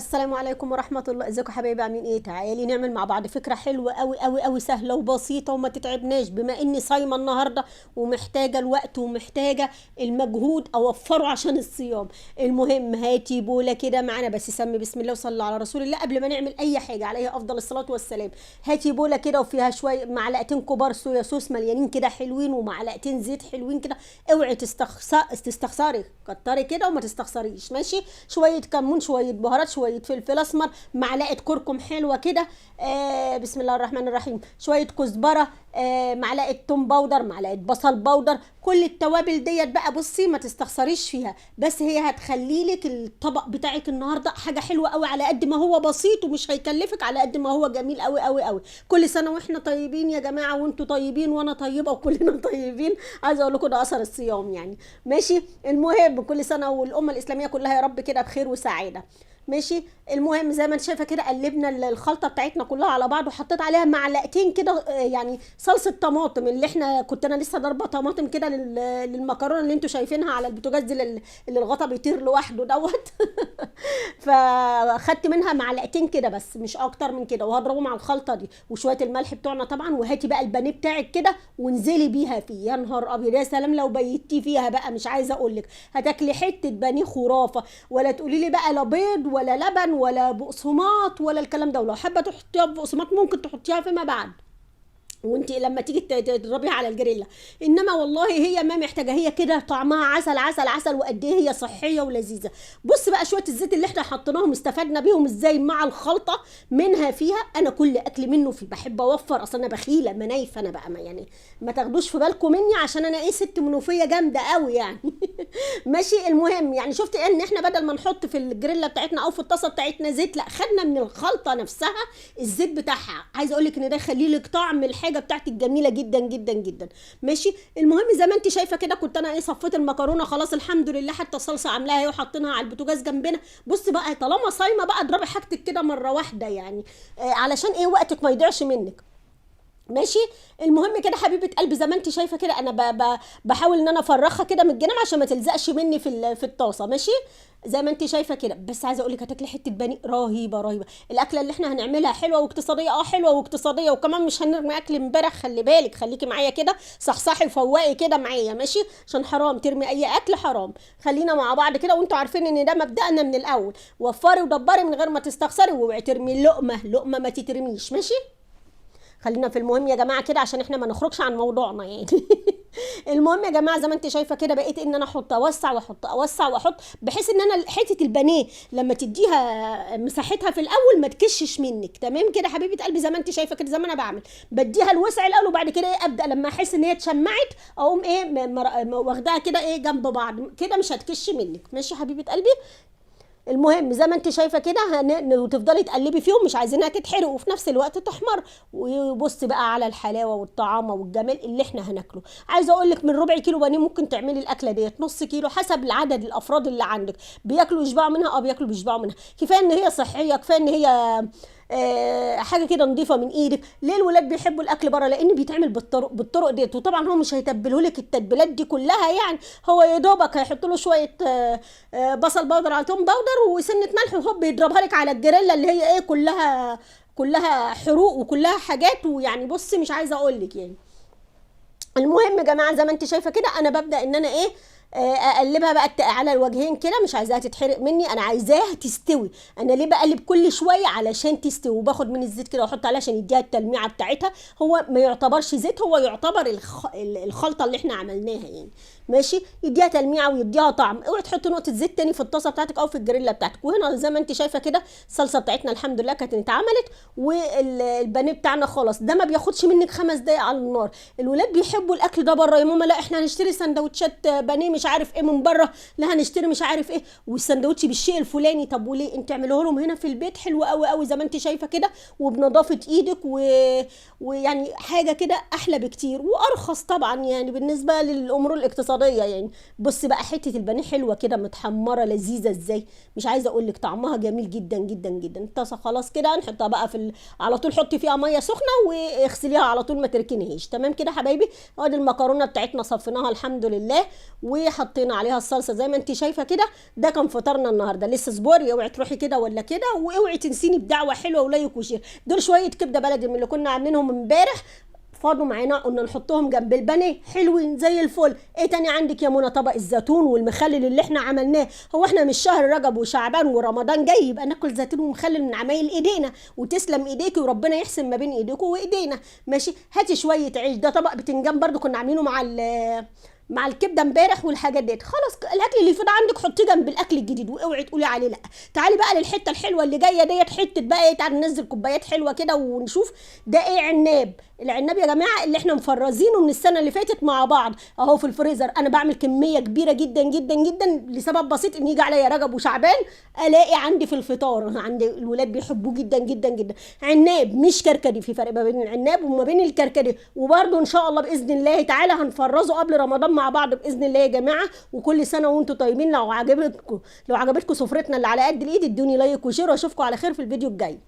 السلام عليكم ورحمة الله. ازيكم حبايبي؟ عاملين ايه؟ تعالي نعمل مع بعض فكرة حلوة قوي قوي قوي، سهلة وبسيطة وما تتعبناش. بما اني صايمة النهاردة ومحتاجة الوقت ومحتاجة المجهود اوفره عشان الصيام. المهم هاتي بولة كده معانا، بس سمي بسم الله وصلي على رسول الله قبل ما نعمل اي حاجة، عليه افضل الصلاة والسلام. هاتي بولة كده وفيها شوية معلقتين كبار صويا صوص مليانين كده حلوين، ومعلقتين زيت حلوين كده. اوعي تستخسري، كتري كده وما تستخسريش، ماشي؟ شوية كمون، شوية بهارات، شوية فلفل اسمر، معلقه كركم حلوة كده، بسم الله الرحمن الرحيم، شوية كزبره، معلقه توم powder، معلقه بصل powder. كل التوابل ديت بقى بصي ما تستخسريش فيها، بس هي هتخلي لك الطبق بتاعك النهارده حاجة حلوة قوي، على قد ما هو بسيط ومش هيكلفك، على قد ما هو جميل قوي قوي قوي. كل سنة واحنا طيبين يا جماعة، وانتوا طيبين وانا طيبة وكلنا طيبين. عايزه اقول لكم ده اثر الصيام يعني، ماشي؟ المهم كل سنة والامه الاسلامية كلها يا رب كده بخير وسعادة، ماشي؟ المهم زي ما انت شايفه كده قلبنا الخلطة بتاعتنا كلها على بعض، وحطيت عليها معلقتين كده، يعني صلصه طماطم اللي احنا كنت انا لسه ضاربه طماطم كده للمكرونه اللي انتوا شايفينها على البوتاجاز دي، اللي الغطا بيطير لوحده دوت. فاخدت منها معلقتين كده بس، مش اكتر من كده، وهضربهم مع الخلطة دي وشوية الملح بتوعنا طبعا. وهاتي بقى البانيه بتاعك كده وانزلي بيها فيه، يا نهار ابيض، يا سلام لو بيتي فيها بقى، مش عايزه اقول لك هتاكلي حتة بانيه خرافه. ولا تقولي لي بقى لا بيض ولا لبن ولا بقسماط ولا الكلام ده، ولو حابة تحطيها في بقسماط ممكن تحطيها فيما بعد وانت لما تيجي تضربيها على الجريلا، انما والله هي ما محتاجه، هي كده طعمها عسل عسل عسل، وقد ايه هي صحية ولذيذه. بص بقى شوية الزيت اللي احنا حطيناهم استفدنا بيهم ازاي مع الخلطة منها فيها. انا كل اكل منه في بحب اوفر، اصل انا بخيله منايفه انا بقى، ما يعني ما تاخدوش في بالكم مني عشان انا ايه، ست منوفيه جامدة قوي يعني. ماشي. المهم يعني شفت ان احنا بدل ما نحط في الجريلا بتاعتنا او في الطاسه بتاعتنا زيت، لا خدنا من الخلطة نفسها الزيت بتاعها. عايزه اقول لك ان ده يخلي لك طعم الحاجة بتاعتك جميلة جدا جدا جدا، ماشي؟ المهم زي ما انت شايفه كده كنت انا ايه صفيت المكرونه خلاص الحمد لله، حتى الصلصه عاملاها اهي وحاطينها على البوتاجاز جنبنا. بص بقى طالما صايمه بقى اضربي حاجتك كده مرة واحدة يعني، علشان ايه وقتك ما يضيعش منك، ماشي؟ المهم كده حبيبه قلبي زي ما انت شايفه كده انا بحاول ان انا افرخها كده من الجنب عشان ما تلزقش مني في الطاسه، ماشي؟ زي ما انت شايفه كده. بس عايزه اقول لك هتاكلي حتة بانيه رهيبة رهيبة. الاكلة اللي احنا هنعملها حلوة واقتصادية، حلوة واقتصادية، وكمان مش هنرمي اكل امبارح، خلي بالك، خليكي معايا كده صحصحي وفوقي كده معايا، ماشي؟ عشان حرام ترمي اي اكل، حرام. خلينا مع بعض كده، وانتوا عارفين ان ده مبدأنا من الاول، وفري ودبري من غير ما تستخسري، واوعي ترمي لقمة لقمة ما تترميش، ماشي؟ خلينا في المهم يا جماعة كده عشان احنا ما نخرجش عن موضوعنا يعني. المهم يا جماعة زي ما انت شايفه كده بقيت ان انا احط اوسع واحط اوسع واحط، بحيث ان انا حتة البانيه لما تديها مساحتها في الاول ما تكشش منك، تمام كده حبيبه قلبي؟ زي ما انت شايفه كده، زي ما انا بعمل بديها الوسع الاول، وبعد كده ايه ابدا لما احس ان هي اتشمعت اقوم ايه واخداها كده ايه جنب بعض كده، مش هتكش منك، ماشي حبيبه قلبي؟ المهم زي ما انت شايفه كده وتفضلي تقلبي فيهم، مش عايزينها تتحرق وفي نفس الوقت تحمر. وبصي بقى على الحلاوة والطعامه والجمال اللي احنا هناكله. عايزه اقول لك من ربع كيلو بانيه ممكن تعملي الاكلة ديت، نص كيلو حسب العدد الافراد اللي عندك، بياكلوا يشبعوا منها، بياكلوا بيشبعوا منها. كفاية ان هي صحية، كفاية ان هي حاجة كده نظيفة من ايدك. ليه الولاد بيحبوا الاكل بره؟ لان بيتعمل بالطرق ديت، وطبعا هو مش هيتبله لك التتبيلات دي كلها يعني، هو يا دوبك هيحط له شوية بصل powder على توم powder وسنة ملح وهوب يضربها لك على الجريلا اللي هي ايه كلها حروق وكلها حاجات، ويعني بصي مش عايزه اقول لك يعني. المهم يا جماعة زي ما انت شايفه كده انا ببدا ان انا ايه اقلبها بقى على الوجهين كده، مش عايزاها تتحرق مني، انا عايزاها تستوي. انا ليه بقلب كل شوية؟ علشان تستوي. وباخد من الزيت كده واحط عليها عشان يديها التلميعه بتاعتها. هو ما يعتبرش زيت، هو يعتبر الخلطة اللي احنا عملناها يعني، ماشي؟ يديها تلميعه ويديها طعم. اوعي تحطي نقطة زيت تاني في الطاسه بتاعتك او في الجريلا بتاعتك. وهنا زي ما انت شايفه كده الصلصه بتاعتنا الحمد لله كانت اتعملت، والبانيه بتاعنا خلاص. ده ما بياخدش منك 5 دقايق على النار. الولاد بيحبوا الاكل ده بره، يا ماما لا احنا هنشتري سندوتشات بانيه مش عارف ايه من بره، لا هنشتري مش عارف ايه، والسندوتش بالشيء الفلاني. طب وليه؟ انت اعملوه لهم هنا في البيت حلو قوي قوي زي ما انت شايفه كده، وبنظافه ايدك ويعني حاجة كده احلى بكتير وارخص طبعا يعني بالنسبة للامور الاقتصادية يعني. بص بقى حتة البانيه حلوة كده متحمره لذيذة ازاي، مش عايزه اقول لك طعمها جميل جدا جدا جدا. الطاسه خلاص كده نحطها بقى في على طول، حطي فيها مية سخنة واغسليها على طول ما تركنيهاش، تمام كده حبايبي؟ ادي المكرونه بتاعتنا صفيناها الحمد لله، وحطينا عليها الصلصه زي ما انت شايفه كده. ده كان فطارنا النهارده. لسه اصبري، اوعي تروحي كده ولا كده، واوعي تنسيني بدعوة حلوة و like و share. دول شوية كبده بلدي من اللي كنا عاملينهم امبارح، فاضوا معانا قلنا نحطهم جنب البانيه، حلوين زي الفل. ايه تاني عندك يا منى؟ طبق الزيتون والمخلل اللي احنا عملناه. هو احنا مش شهر رجب وشعبان ورمضان جاي يبقى ناكل زيتون ومخلل من عمايل ايدينا، وتسلم ايديكي وربنا يحسن ما بين ايديكم وايدينا. ماشي، هاتي شوية عيش، ده طبق بتنجان برده كنا عاملينه مع الكبده امبارح والحاجات ديت. خلاص الاكل اللي فضل عندك حطيه جنب الاكل الجديد، واوعي تقولي عليه لا. تعالي بقى للحتة الحلوة اللي جاية ديت، حتة بقى ايه، تعالي ننزل كوبايات حلوة كده ونشوف ده ايه. عناب، العناب يا جماعة اللي احنا مفرزينه من السنة اللي فاتت مع بعض اهو في الفريزر. انا بعمل كمية كبيرة جدا جدا جدا لسبب بسيط، ان يجي عليا رجب وشعبان الاقي عندي في الفطار، عندي الولاد بيحبوه جدا جدا جدا. عناب مش كركدي، في فرق ما بين العناب وما بين الكركدي. وبرده ان شاء الله باذن الله تعالى هنفرزه قبل رمضان مع بعض باذن الله يا جماعة. وكل سنة وانتم طيبين. لو عجبتكم سفرتنا اللي على قد الايد ادوني like و share، واشوفكم على خير في الفيديو الجاي.